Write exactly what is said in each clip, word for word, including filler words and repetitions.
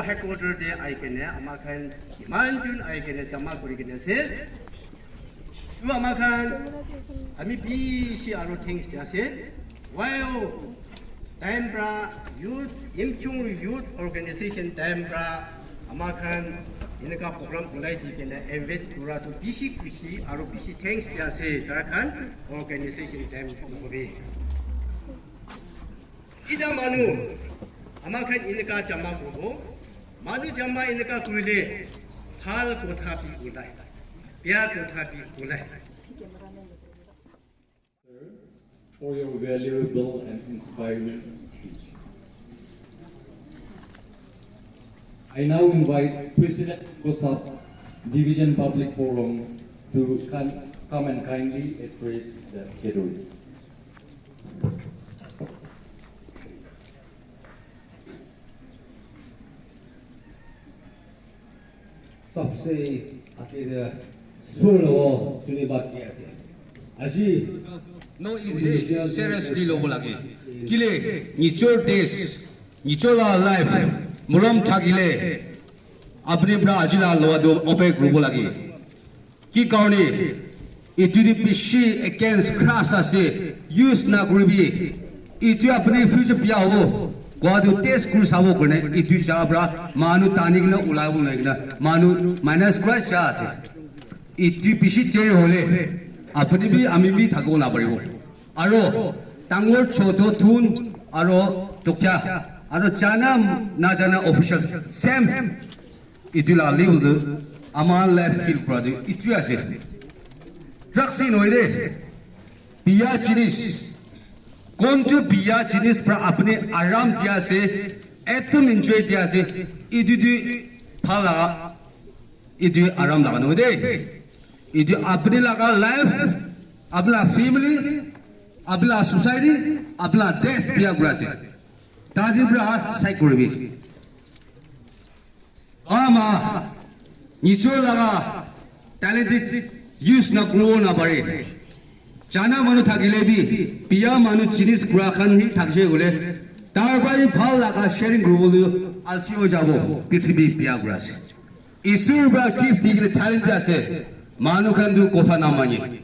Headquarter te ahi kene ama khan iman jun ahi kene jama kuri kene ase. Etu ama khan ami bishi aro thanks di ase. While time pra youth, Yimchung youth organization time pra ama khan eneka program ulai di kene invite kura tu bishi khushi aro bishi thanks di ase tar khan organization time kuri. Ida manu ama khan eneka jama kuribo, manu jama eneka kurile bhal kotha bi ulai, bia kotha bi ulai. For your valuable and inspiring speech. I now invite President Kosap Division Public Forum to come, come and kindly address the gathering. Sabse aage sur logo suni baat ki ase. Aji No easy dey, seriously lobo lage. Kile nijor desh, nijor la life, morom thakile apni pra aji la loa tu obey kuribo lage. Ki karne etu tu bishi against khass ase, use na kuribi. Etu apni future bia hobo. Koa tu test kuri sabo karne etu jaga pra manu tani kena ulai bo nai kena manu minus kura ja ase. Etu bishi cher hole apni bi ami bi thakibo naparibo. Aro dangor choto thun aro tokya aro jana najana officials same etu la level tu ama life kill kura tu etu ase. Drugs hi nohoi de, biya jinis, kontu biya jinis pra apni aram dia ase, ekdum enjoy dia ase, etu tu bhal laga, etu aram laga nohoi de. Etu apni laga life, apni laga family, apni laga society, apni laga desh biya kura ase. Tadi pra sai kuribi. Ama nijor laga talented use na kuribo napare. Jana manu thakile bi biya manu jinis kura khan hi thakise koile tar para bi bhal laga sharing kuribo le alsi hoi jabo. Prithibi biya kura ase. Isur para gift di kene talent ase. Manu khan tu kotha na mane.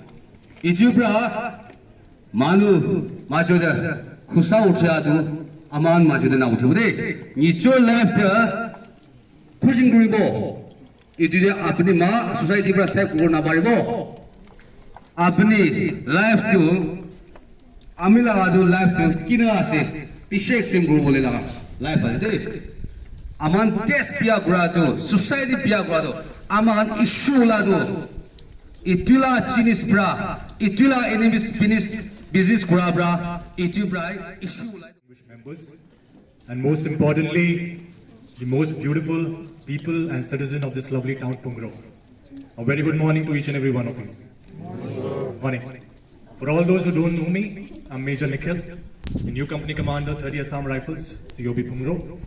Etu para manu majo te khusa uthia tu aman majo te na uthibo de. Nijor life te pushing kuribo. Etu te apni ma society para save kuribo na paribo. Apni life tu ami laga tu life tu kina ase, bishi extend kuribole laga life ase de. Aman test biya kura tu, society biya kura tu, aman issue la tu, etu la jinis pra, etu la enemies business, business kura pra, etu pra issue la. Distinguished members, and most importantly, the most beautiful people and citizen of this lovely town, Pungro. A very good morning to each and every one of you. Morning. For all those who don't know me, I'm Major Nikhil, the new company commander, thirty Assam Rifles, C O B Pungro.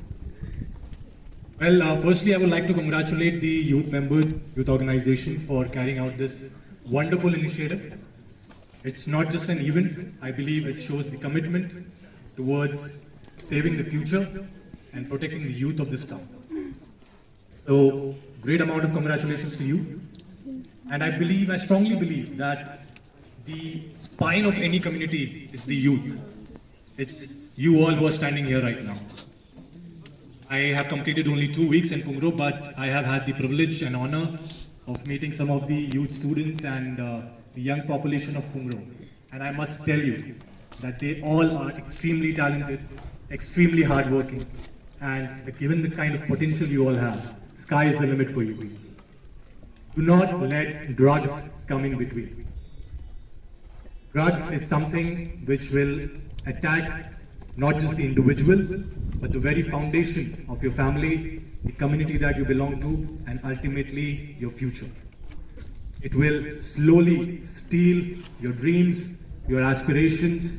Well, uh, firstly, I would like to congratulate the youth member, youth organization for carrying out this wonderful initiative. It's not just an event, I believe it shows the commitment towards saving the future and protecting the youth of this town. So, great amount of congratulations to you. And I believe, I strongly believe that the spine of any community is the youth. It's you all who are standing here right now. I have completed only two weeks in Pungro, but I have had the privilege and honor of meeting some of the youth students and uh, the young population of Pungro. And I must tell you that they all are extremely talented, extremely hardworking, and the, given the kind of potential you all have, sky is the limit for you people. Do not let drugs come in between. Drugs is something which will attack not just the individual, but the very foundation of your family, the community that you belong to, and ultimately your future. It will slowly steal your dreams, your aspirations,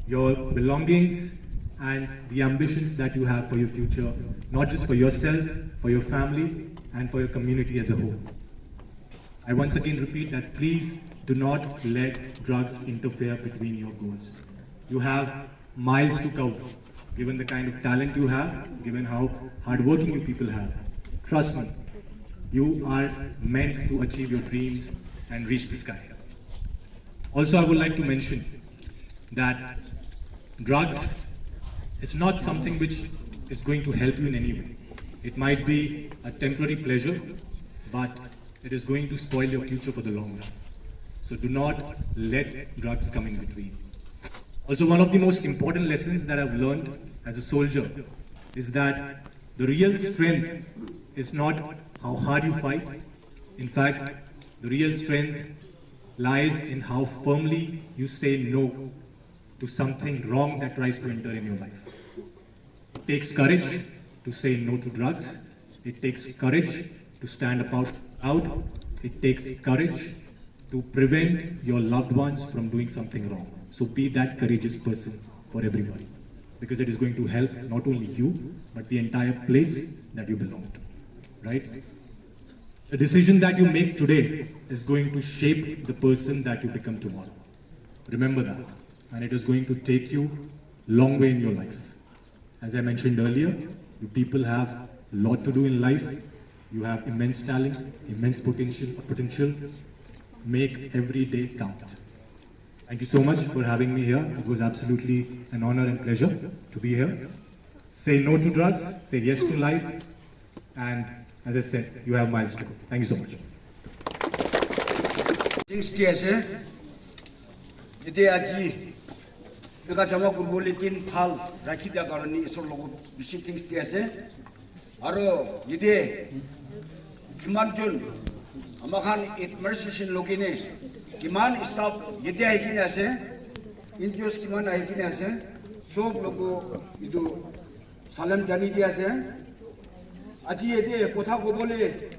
your belongings, and the ambitions that you have for your future, not just for yourself, for your family, and for your community as a whole. I once again repeat that please do not let drugs interfere between your goals. You have miles to cover. Given the kind of talent you have, given how hardworking you people have, trust me, you are meant to achieve your dreams and reach the sky. Also, I would like to mention that drugs is not something which is going to help you in any way. It might be a temporary pleasure, but it is going to spoil your future for the long run. So do not let drugs come in between. Also, one of the most important lessons that I've learned as a soldier is that the real strength is not how hard you fight. In fact, the real strength lies in how firmly you say no to something wrong that tries to enter in your life. It takes courage to say no to drugs. It takes courage to stand up out loud. It takes courage to prevent your loved ones from doing something wrong. So be that courageous person for everybody, because it is going to help not only you, but the entire place that you belong to, right? The decision that you make today is going to shape the person that you become tomorrow. Remember that. And it is going to take you long way in your life. As I mentioned earlier, you people have a lot to do in life. You have immense talent, immense potential. Potential. Make every day count. Thank you so much for having me here. It was absolutely an honor and pleasure to be here. Say no to drugs, say yes to life, and as I said, you have miles to go. Thank you so much. Things di ase. Yate aji bika jama kuribole din bhal rakhi dia karone isor logot bishi things di ase. Aro yate kiman jon ama khan administration logi ne kiman staff yate ahi kene ase, N G Os kiman ahi kene ase, sob logo etu salam jani di ase. Aji yate kotha kobole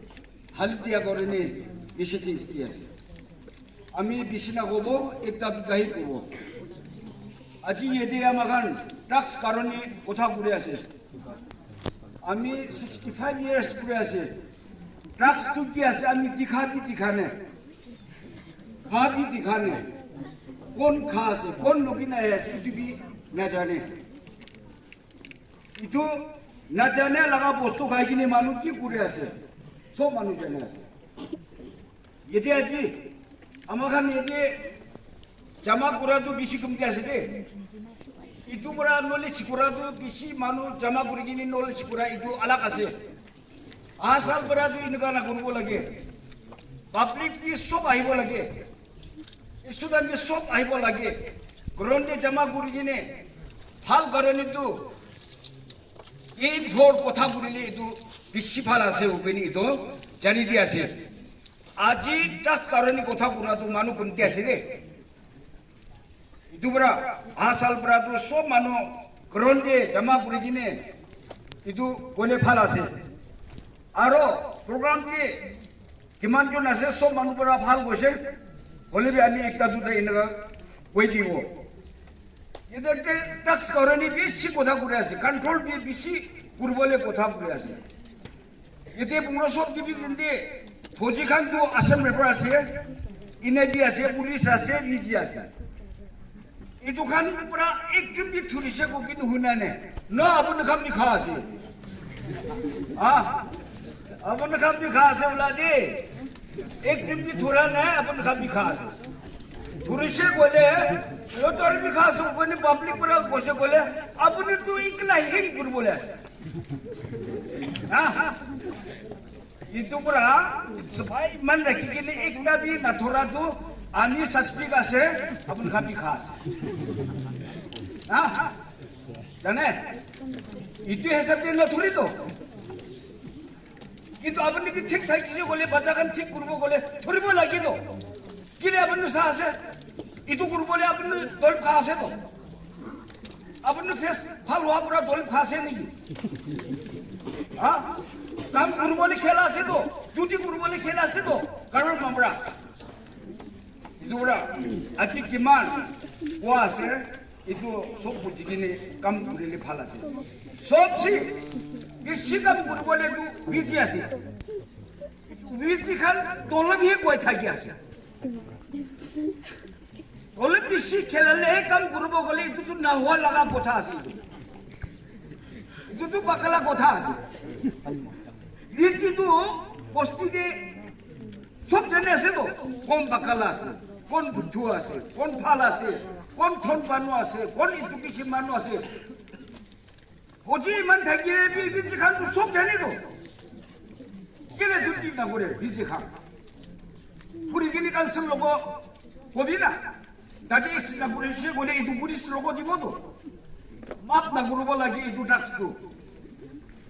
hal dia karone bishi things di ase. Ami bishi nakobo, ekta duta hi kobo. Aji yate ama khan drugs karone kotha kuri ase. Ami sixty five years kuri ase. Drugs tu ki ase ami dikha bi dikha nai. Kha bi dikha nai. Kon kha ase, kon logi na ase, etu bi najane. Etu najane laga bostu khai kine manu ki kuri ase, sob manu jane ase. Yate aji ama khan yate jama kura tu bishi kumti ase de. Etu para knowledge kura tu bishi manu jama kuri kine knowledge kura etu alag ase. Aha sal para tu enika na kuribo lage. Public bi sob ahibo lage. Student bi sob ahibo lage. Ground te jama kuri kine bhal karone tu ei bhor kotha kurile etu bishi bhal ase hoikene etu jani di ase. Aji drugs karone kotha kura tu manu kumti ase de. Etu para aha sal para tu sob manu ground te jama kuri kine etu koile bhal ase. Aro program te kiman jon ase sob manu para bhal koise. Hole bi ami ekta duta eneka koi dibo. Yate drugs karone bishi kotha kuri ase, control bi bishi kuribole kotha kuri ase. Yate Bungro sub division te fauji khan tu Assam Rifle ase, N I B ase, police ase, V G ase. Etu khan para ekjon bi thurise ko kinu huna ne. No, apuni khan bi kha ase. Ah, apuni khan bi kha ase ula de. Ekjon bi thura nai, apuni khan bi kha ase. Thurise kole, lo tor bi kha ase kone public para kose kole, apuni tu ekla hi kuribole ase. Ha? Etu para sabai iman rakhi kene ekta bi nathora tu ami suspect ase, apuni khan bi kha ase. Ha? Jane? Etu hisab te nathori to. Kintu apuni bi thik thak kise kole, bacha khan thik kuribo kole, thoribo lage to. Kile apuni sa ase? Etu kuribole apuni dol kha ase to. Apuni face bhal hoa pura dol kha ase naki? Ha? Kam kuribole khela ase to, duty kuribole khela ase to, karon mamra. Etu pura aji kiman koa ase, etu sob buji kene kam kurile bhal ase. Sobse bishi kam kuribole tu V G ase. V G khan tolop hi koi thaki ase. Tolop bishi khelale he kam kuribo gole etu tu nahoa laga kotha ase etu. Etu tu bakala kotha ase. Etu tu bosti te sob jane ase to, kon bakala ase, kon buthu ase, kon bhal ase, kon thon manu ase, kon education manu ase. Hoji iman thakile bi biji khan tu sob jane to. Kile duti na kore biji khan. Kuri kini council logo kobi na. Tate ex na kuri se gole itu police logo dibo to. Map na kuribo lage itu drugs tu.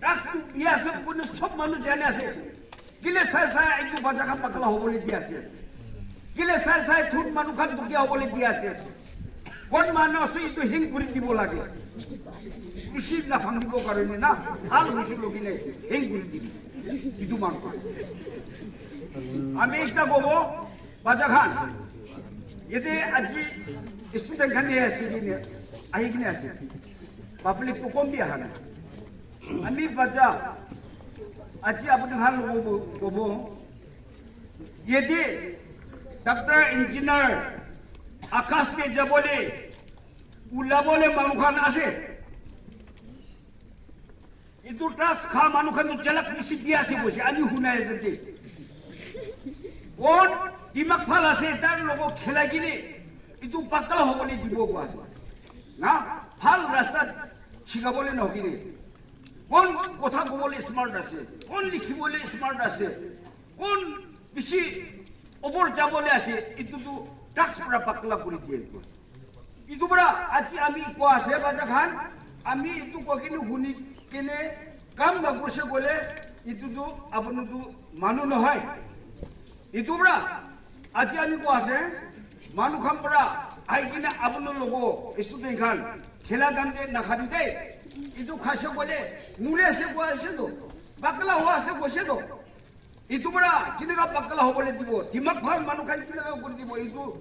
Drugs tu dia ase koine sob manu jane ase. Kile sai sai itu bacha khan bakala hobole dia ase. Kile sai sai thun manu khan dukia hobole dia ase. Kon manu ase itu hing kuri dibo lage. Usi na phang dibo karone na, bhal usi logi ne hing kuri dibi. Itu manu khan. Ami ekta kobo, bacha khan. Yate aji student khan he ase ki ne, ahi kine ase. Public to kom bi aha na. Ami bacha, aji apni khan logo kobo. Yate doctor, engineer, akas te jabole, ulabole manu khan ase. Itu drugs kha manu khan tu jalak bisi bi ase koise, ami hunai ase de. Kon dimak bhal ase, tar logo khelai kine, itu bakala hobole dibo koi ase. Na, bhal rasta shikabole nohokine. Kon kotha kobole smart ase, kon likhibole smart ase, kon bisi opor jabole ase, itu tu drugs para bakala kuri diye. Itu para aji ami koa ase bacha khan, ami itu koa kene huni kene kam na kurse kole, itu tu apuni tu manu nohoi. Itu para aji ami koa ase, manu khan para ahi kene apuni logo student khan khela dam je nakhabi de. Itu khase kole, mure ase koa ase to, bakala hoa ase koise to. Itu para kineka bakala hobole dibo? Dimak bhal manu khan kineka kuri dibo? Itu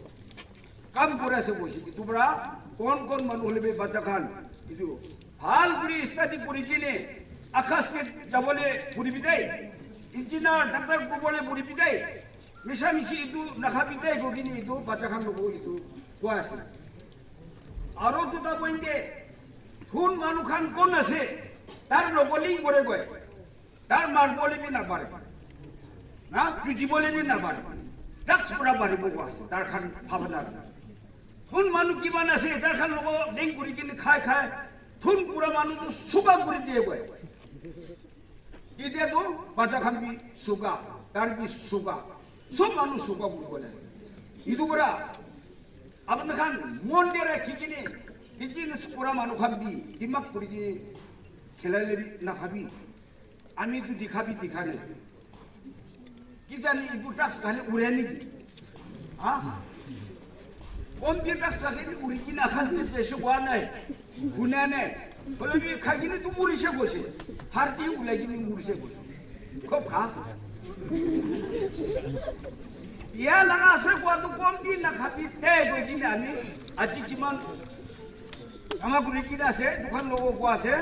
kam kuri ase koise. Itu para kon kon manu hole bi bacha khan itu bhal kuri study kuri kine akas te jabole puribi dai. Engineer, doctor kuribole puribi dai. Misa misi itu nakhabi dai koi kine itu bacha khan logo itu koa ase. Aro duta point te thun manu khan kon ase, tar logo link kore koi. Tar marbole bi napare. Na, pijibole bi napare. Drugs pura baribo koi ase, tar khan bhabana. Thun manu kiman ase, tar khan logo deng kuri kene khai khai. Thun pura manu tu suga kuri diye koi. Itya tu bacha khan bi suga, tar bi suga. Sob manu suga kuri bole ase. Itu para apni khan mon de rakhi kene, business kura manu khan bi dimak kuri kene khelai le bi nakhabi. Ami tu dikha bi dikha de. Ki jani itu drugs khale ure niki? Ha? Kon bi drugs khale bi uri kina khas ni jeshe kwa nai. Guna nai. Bole bi khai kini tu muri se gose. Har di ulai kini muri se gose. Khop kha. Ya laga ase kwa tu kon bi nakhabi te koi kini ami aji kiman Ama kuri kina ase, dukan logo koi ase,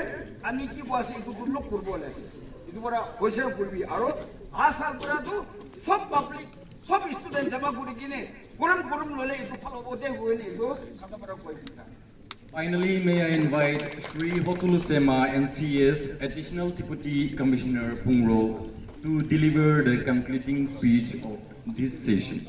ami ki koi ase, itu tu lok kuribo le ase. Itu para hoise kuribi. Aro asal para tu sob public, sob student jama kuri kine, kurum kurum lole itu phal hobo de hoine itu kata para koi dikha. Finally, may I invite Shri Hotulu Sema, N C S, Additional Deputy Commissioner, Pungro, to deliver the concluding speech of this session.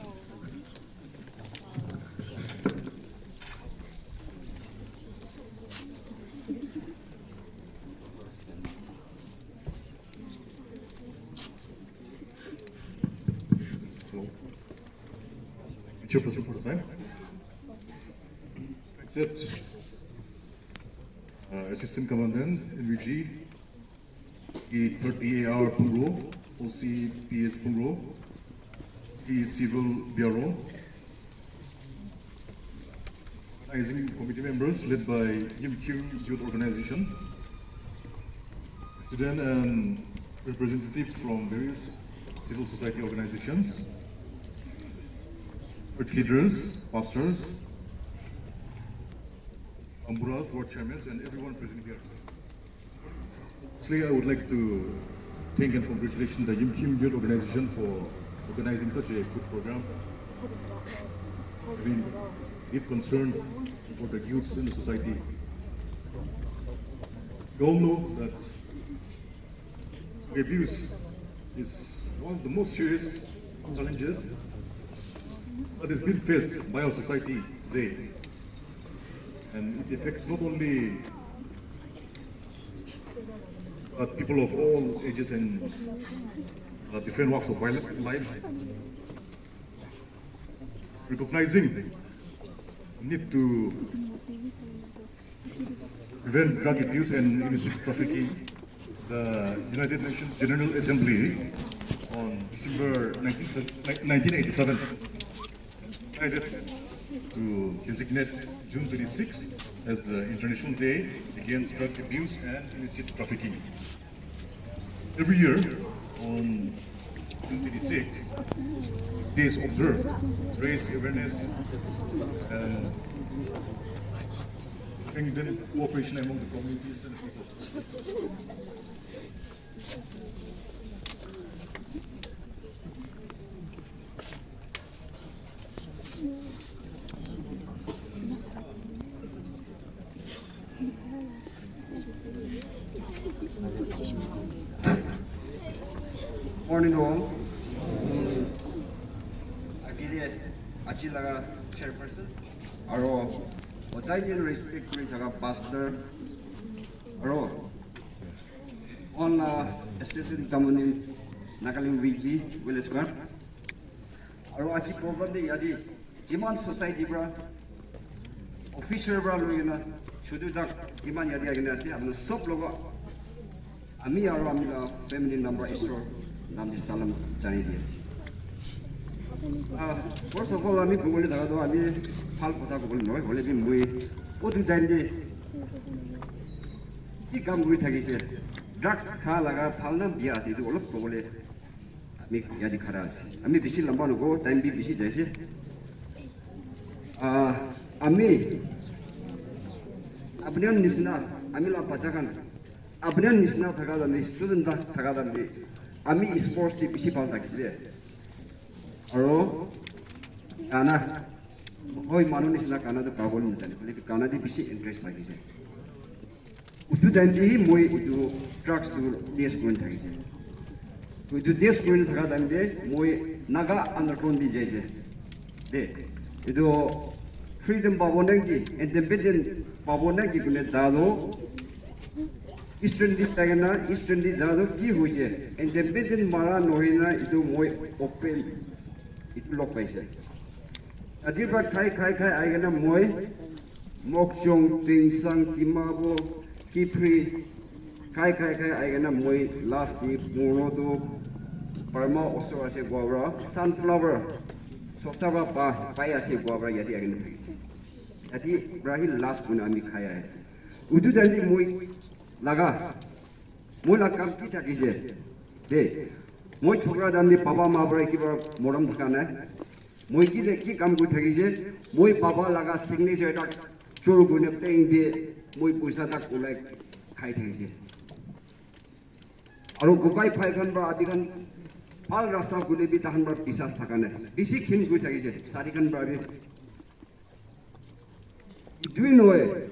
Hello. Chairperson for the time. Respected, uh, Assistant Commandant, N V G, E thirty A R Pungro, O C P S Pungro, E Civil Bureau, organizing committee members led by Yimkhiung Youth Organization, president and representatives from various civil society organizations, church leaders, pastors, Amburas, ward chairmen, and everyone present here. Firstly, I would like to thank and congratulate the Yimkhiung Youth Organization for organizing such a good program, having deep concern for the youths in the society. We all know that drug abuse is one of the most serious challenges that is being faced by our society today. And it affects not only, uh, people of all ages and, uh, different walks of li-, life. Recognizing need to prevent drug abuse and illicit trafficking, the United Nations General Assembly on December nineteen, nineteen eighty-seven decided to designate June twenty-sixth as the International Day Against Drug Abuse and Illicit Trafficking. Every year on June twenty-sixth, it is observed to raise awareness and strengthen cooperation among the communities and people. Morning all. Agide aji laga chairperson. Aro otai din respect kuri jaga pastor. Aro on la assistant community Nagaland V G Village Guard. Aro aji program de yadi kiman society pra, officer pra loi kena, chutu tak kiman yadi agena ase, apna sob logo ami aro ami la family number isor nam de salam jani di ase. Ah, first of all, ami kobole thaka to ami bhal kotha kobole nohoi, hole bi moi otu time de ki kam kuri thakise, drugs kha laga bhal na biya ase, etu olop kobole ami yate khara ase. Ami bishi lamba nokobo, time bi bishi jaise. Ah, ami apni khan nisina, ami la bacha khan, apni khan nisina thaka time te, student ta thaka time te, ami sports te bishi bhal thakisile. Aro gana, hoi manu nisina gana tu gabole najane, hoile bi gana te bishi interest thakise. Utu time te hi moi etu drugs tu test kuri thakise. Etu test kuri thaka time te moi Naga underground te jaise. De, etu freedom pabo na ki, independent pabo na ki kune ja to, Eastern te jai kena, Eastern te ja to ki hoise, independent mara nohoi na etu moi open etu log paise. Ati pra khai, khai, khai, ahi kena moi Mokchung, Tuensang, Dimapur, Kiphire, khai, khai, khai, ahi kena moi last te Muro tu Burma osor ase koa pra, sunflower, sosta pra pa, pai ase koa pra yate ahi kena thakise. Yate pra hi last kune ami khai ahi ase. Utu time te moi laga, moi la kam ki thakise? De, moi chokra time te baba ma pra kiba morom thaka nai. Moi ki le ki kam kuri thakise, moi baba laga signature tak chor kurina bank te moi poisa tak ulai khai thakise. Aro kokai phai khan pra abi khan bhal rasta gule bi tahan pra bisas thaka nai. Bishi khin kuri thakise, sari khan pra bi. Etu nohoi,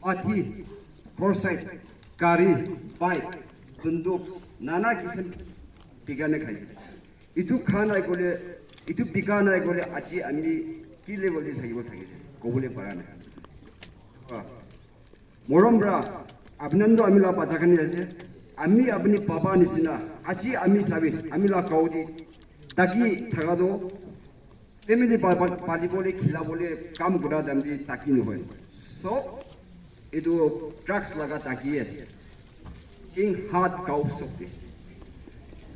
athi, ghor side, gari, bike, bunduk, nana kisim bikai na khaise. Etu kha nai kole, etu bika nai kole, aji ami ki level te thakibo thakise, kobole para nai. Ah. Morom pra, apni khan to ami la bacha khan ase, ami apni baba nisina, aji ami sabi, ami la gao te, taki thaka to, family pa, pa, palibole, khilabole, kam kura time te taki nohoi. Sob, etu drugs laga taki ase. King hat gao sob te.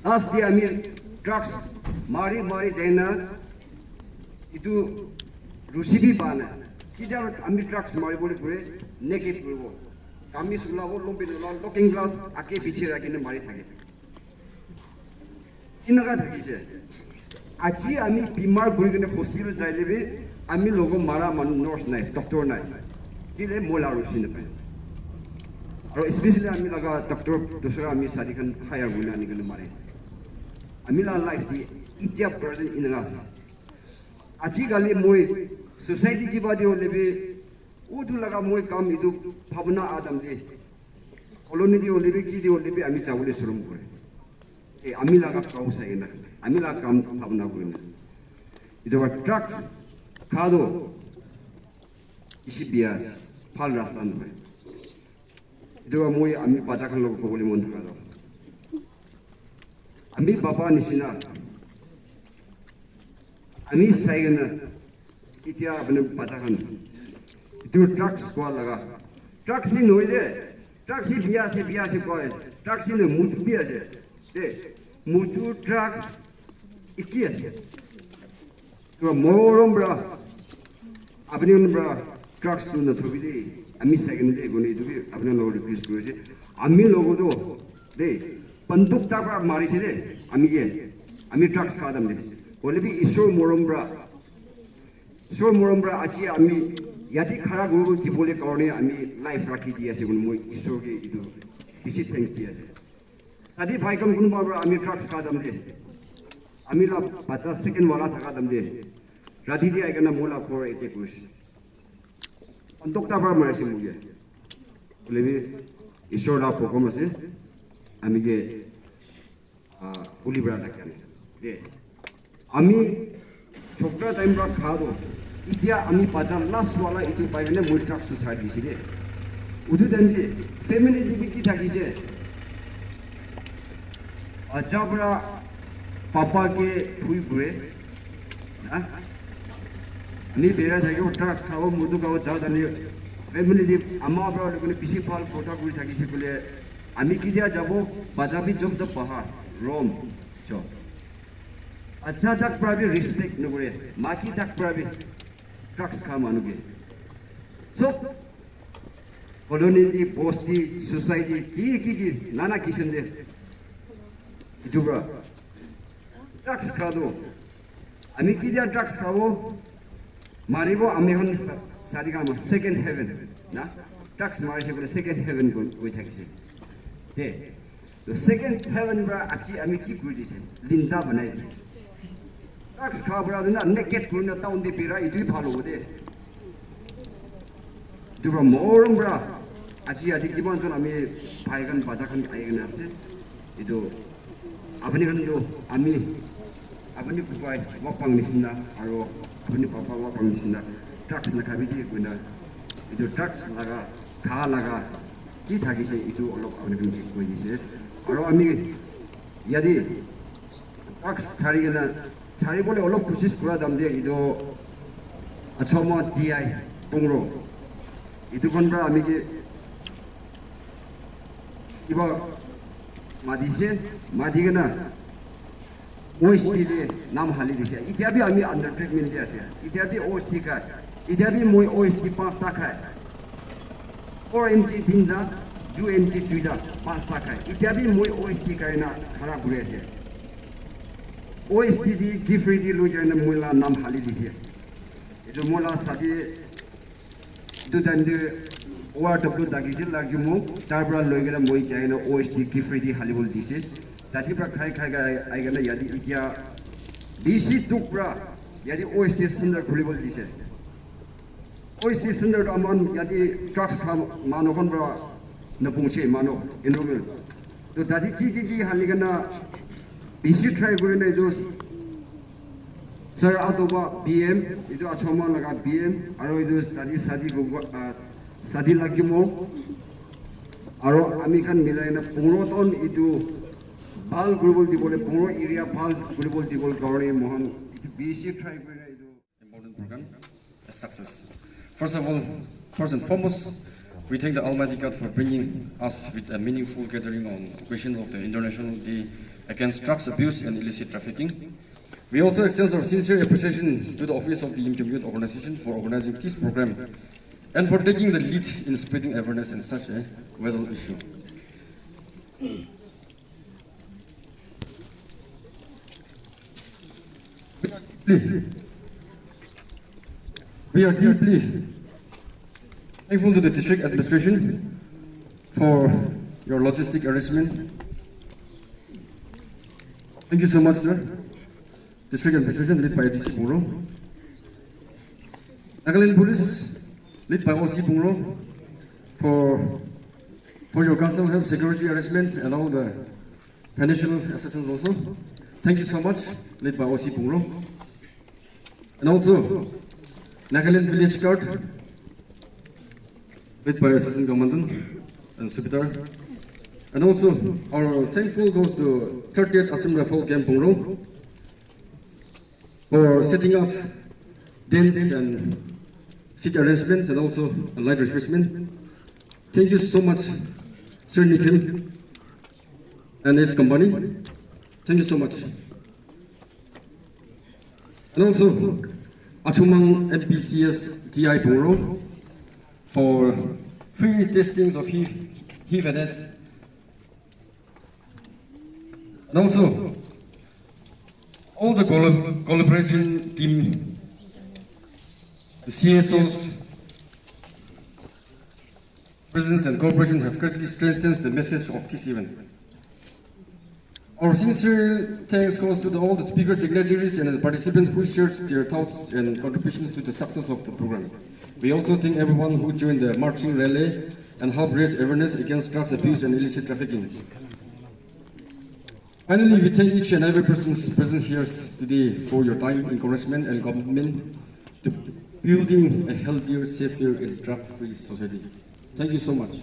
Last day ami drugs mari mari jaina etu rusi bi pa na. Kitia ami drugs mari bole pore naked kuribo. Kamis ulabo, lombi ulabo, looking glass age piche rakhi na mari thake. Enaka thakise. Aji ami bimar kuri kena hospital jaile bi ami logo mara manu nurse nai, doctor nai. Kile moi la rusi napai. Aro especially ami laga doctor dusra ami sadi khan hire kurina ani kena mare. Ami la life di itia present enaka ase. Aji kali moi society kiba di hole bi Utu laga moi kam itu bhabna adam de. Colony de hoile bi, ki de hoile bi, ami jabole sorom kore. Eh, ami laga kau sai na, ami laga kam bhabna kore na. Itu ba drugs kha do, isi biya ase, bhal rasta nohoi. Itu ba moi ami bacha khan logot kobole mon thaka do. Ami baba nishina, ami sai kena, itya apni bacha khan, itu drugs khwa laga, drugs hi nohoi de, drugs hi biya ase, biya ase koi ase, drugs hi nohoi, mutu bi ase de, mutu drugs iki ase. Tura morom pra, apni khan pra drugs tu nachobi de, ami sai kena de, koine itu bi apni khan logot request kuri ase. Ami logot tu de, banduk ta pra mari se de, ami ke, ami drugs kha dam de. Hoile bi Isor morom pra, Isor morom pra aji ami yate khara kuri dibole karone ami life rakhi di ase koine moi Isor ke itu bishi thanks di ase. Sadi bhai khan kunuba pra ami drugs kha dam de. Ami la bacha second wala thaka dam de. Rati de aikana mola khor ete kuris. Antokta pra marise muye. Hoile bi Isor la program ase. Ami ke, ah, kuli pra thaka de. Ami chokra time pra kha do. Itya ami bacha last wala itu pai kena moi drugs tu chari dise de. Utu time de family de bi ki thakise? Acha pra papa ke phui kure. Ha? Ami bera thake drugs khabo, mutu khabo, cha dani family de ama pra lukune bisi bhal kotha kuri thakise kule ami kidia jabo, bacha bi jom jab bahar, rom, cho. Acha tak pra bi respect nokore, maki tak pra bi drugs kha manu ke. Sob colony di, bosti, society, ki, ki, ki, nana kisam de. Itu pra drugs kha do. Ami kidia drugs khabo, maribo ami khan sa-, sadi kama, second heaven. Na? Drugs marise kule second heaven koi, koi thakise. Te. To second heaven pra aji ami ki kuri dise? Linda banai dise. Drugs kha pra na naked kuri na town de bera itu bhal hobo de. Itu pra morom pra aji yate kiman jon ami bhai khan bacha khan ahi kena ase. Itu apni khan tu ami apni kukai wapang nisina aro apni papa wapang nisina drugs na khabi de kuina itu drugs laga kha laga ki thakise itu olop apni khan ke koi dise. Aro ami yate drugs chari kena, chari bole olop kosis kura dam de itu achoma T I Pungro. Itu khan pra ami ke iba madise, madi kena O S T de nam hali dise. Itya bi ami under treatment de ase. Itya bi O S T khai. Itya bi moi O S T panchta khai. Four M G tinta, two M G duita, panchta khai. Itya bi moi O S T khai na khara kuri ase. O S T de gift ready loi jai na moi la nam hali dise. Itu moi la sadi Etu time te O R W dakisil la kimu tar pra loi kena moi jai kena O S T gift ready halibole dise. Tati pra khai khai khai ai kena yate itya bisi duk pra yate O S T center khulibole dise. O S T center tu aman yate drugs kha manu khan pra napungche manu enrollment. To tati ki ki ki hali kena bisi try kuri na etu Sir Atoba B M, etu Achoma laga B M, aro etu tadi Sadi Gogwa, ah, Sadi Lagimo, aro ami khan milai na pungro ton etu bhal kuribole dibole, pungro area bhal kuribole dibole karone mohan etu bishi try kurina etu important program a success. First of all, first and foremost, we thank the Almighty God for bringing us with a meaningful gathering on occasion of the International Day Against Drugs Abuse and Illicit Trafficking. We also extend our sincere appreciation to the Office of the Yimkhiung Youth Organization for organizing this program and for taking the lead in spreading awareness in such a vital issue. We are deeply thankful to the district administration for your logistic arrangement. Thank you so much, sir. District administration led by A D C Pungro. Nagaland Police, led by O C Pungro, for, for your constant help, security arrangements, and all the financial assistance also. Thank you so much, led by O C Pungro. And also, Nagaland Village Guard, led by Assistant Commandant and Subedar. And also, our thankful goes to thirtieth Assam Rifle Camp Pungro for setting up tents and seat arrangements and also a light refreshment. Thank you so much, Sir Nikhil and his company. Thank you so much. And also, Achumang M P C S T I Pungro for free testings of HIV, HIV and AIDS. And also, all the collab- collaboration team, the C S Os, presence and cooperation have greatly strengthened the message of this event. Our sincere thanks goes to the, all the speakers, dignitaries, and the participants who shared their thoughts and contributions to the success of the program. We also thank everyone who joined the marching rally and helped raise awareness against drugs abuse and illicit trafficking. Finally, we thank each and every person present here today for your time, encouragement, and commitment to building a healthier, safer, and drug-free society. Thank you so much.